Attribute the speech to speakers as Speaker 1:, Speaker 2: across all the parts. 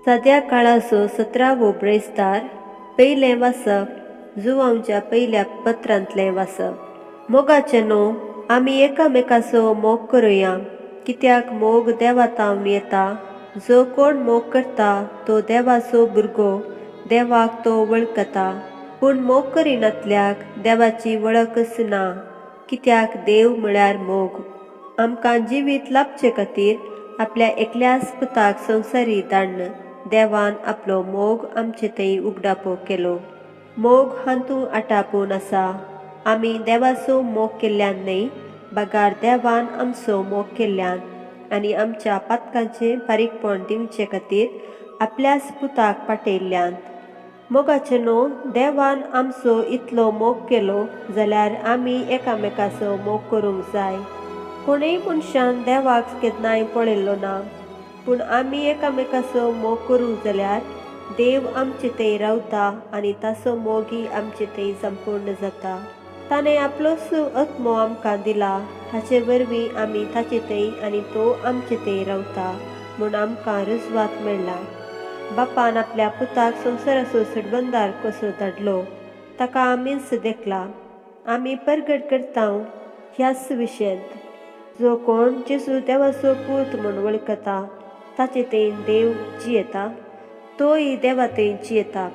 Speaker 1: सद्या काळाचो सतरावो ब्रेस्तार पयलें वाचप जुवांवच्या पयल्या पत्रांतलें वाचप. मोगाचें न्हू आमी एकामेकाचो मोग करुया, कित्याक मोग देवा तावन येता. जो कोण मोग करता तो देवाचो भुरगो, देवाक तो वळखता. पूण मोग करिनातल्याक देवाची वळखच ना, कित्याक देव म्हळ्यार मोग. आमकां जिवीत लाभचे खातीर आपल्या एकल्याच पुताक संवसारी धाडून देवान आपलो मोग आमचे थंय उगडापो केलो. मोग हातूंत आटापून आसा, आमी देवाचो मोग केल्ल्यान न्हय, बगार देवान आमचो मोग केल्ल्यान आनी आमच्या पातकांचें फारीकपण दिवचे खातीर आपल्याच पुताक पाठयल्ल्यान. मोगाचें न्हू देवान आमचो इतलो मोग केलो जाल्यार आमी एकामेकाचो मोग करूंक जाय. कोणूय मनशान देवाक केन्नाय पळयल्लो ना, पूण आमी एकामेकाचो मोग करूंक जाल्यार देव आमचे थंय रावता आनी ताचो मोगय आमचे थंय संपूर्ण जाता. ताणें आपलोच आत्मो आमकां दिला, हाचे वरवीं आमी ताचे थंय आनी तो आमचे थंय रावता म्हूण आमकां रुजवात मेळ्ळा. बापान आपल्या पुताक संवसाराचो सडबंदार कसो धाडलो ताका आमीच देखला. आमी परगट करता ह्याच विशयांत, जो कोण जेजू देवाचो पूत म्हूण वळखता ताचे थंय देव जियेता, तोय देवा थंय जियेता.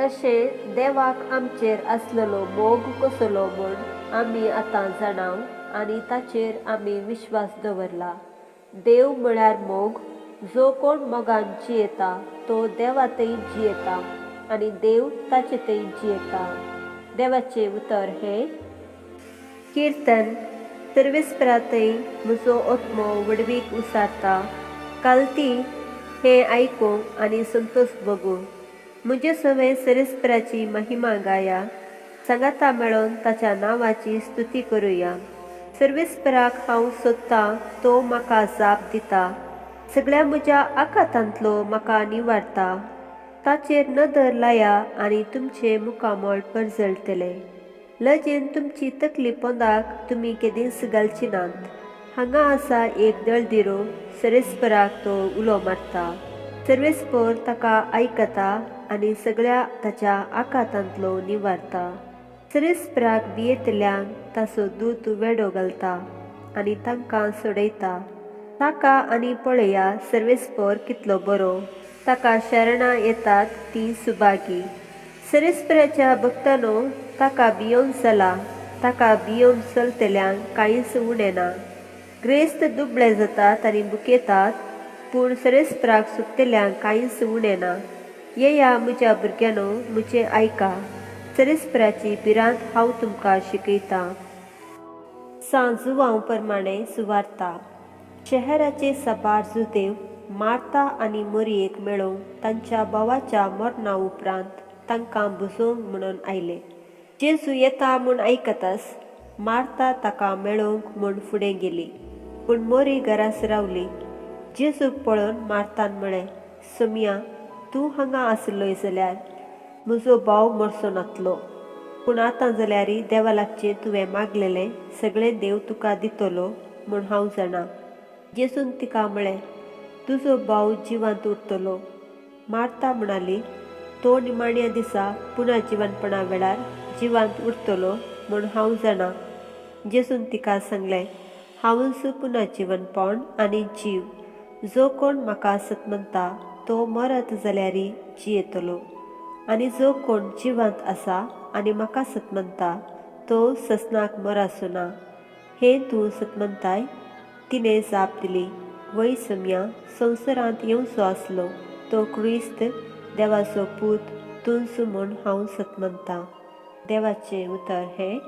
Speaker 1: अशें देवाक आमचेर आसलेलो मोग कसलो म्हूण आमी आतां जाणाव आनी ताचेर आमी विश्वास दवरला. देव म्हळ्यार मोग. जो कोण मोगान जियेता तो देवा थंय जियेता आनी देव ताचे थंय जियेता. देवाचें उतर हें. किर्तन. सर्वेस्परा थंय म्हजो आत्मो व्हडवीक उसारता. कालती हें आयकूं आनी संतोश भोगूं. म्हजे सवें सर्वेस्पराची महिमा गाया, सांगाता मेळोन ताच्या नांवाची स्तुती करुया. सर्वेस्पराक हांव सोदतां, तो म्हाका जाप दिता. सगळ्या म्हज्या आकातांतलो म्हाका निवारता. ताचेर नदर लाया आनी तुमचें मुखामळ परजळटलें. लजेन तुमची तकली पोंदाक तुमी केदींच घालची नात. हांगा आसा एक दळदिरो, सर्वेस्पराक तो उलो मारता. सर्वेस्पर ताका आयकता आनी सगळ्या ताच्या आकातांतलो निवारता. सर्वेस्पराक भियेतल्यांक ताचो दूत वेडो घालता आनी तांकां सोडयता. ताका आनी पळया सर्वेस्पर कितलो बरो, ताका शरणां येतात तीं सुभागी. सर्वेस्पराच्या भक्तानो ताका भियोवन चला, ताका भियोवन चलतल्यांक कांयच उणें ना. ग्रेस्त दुबळे जातात आनी बुकेतात, पूण सर्वेस्पराक सोदतल्यांक कांयच उणें ना. येया म्हज्या भुरग्यांनो, म्हजें आयका. सर्वेस्पराची भिरांत हांव तुमकां शिकयतां. सां जुवांव प्रमाणें सुवार्ता. शहराचे साबार जुदेव मार्ता आनी मोरयेक मेळोवंक तांच्या भावाच्या मरणा उपरांत तांकां भुजोवंक म्हणून आयले. जेजू येता म्हूण आयकताच मार्ता ताका मेळोवंक म्हूण फुडें गेली, पूण मोरी घराच रावली. जेजूक पळोवन मार्तान म्हळें, सोमया, तूं हांगा आसलोय जाल्यार म्हजो भाव मरचो नातलो. पूण आतां जाल्यार देवा लागचें तुवें मागलेलें सगळें देव तुका दितलो म्हूण हांव जाणा. जेजून तिका म्हळें, तुजो भाव जिवांत उरतलो. मार्ता म्हणाली, तो निमाण्या दिसा पुनः जिवनपणा वेळार जिवांत उरतलो म्हूण हांव जाणा. जेजून तिका सांगलें, हांवूच पुनः जिवनपण आनी जीव. जो कोण म्हाका सतमनता तो मरत जाल्यार जियेतलो, आनी जो कोण जिवांत आसा आनी म्हाका सतमनता तो ससनाक मराचो ना. हें तूं सतमनताय? तिणें जाप दिली, वय सम्या, संवसारांत येवचो आसलो तो क्रिस्त देवाचो पूत तूंच म्हूण हांव सतमनतां. देवाचें उतर हें.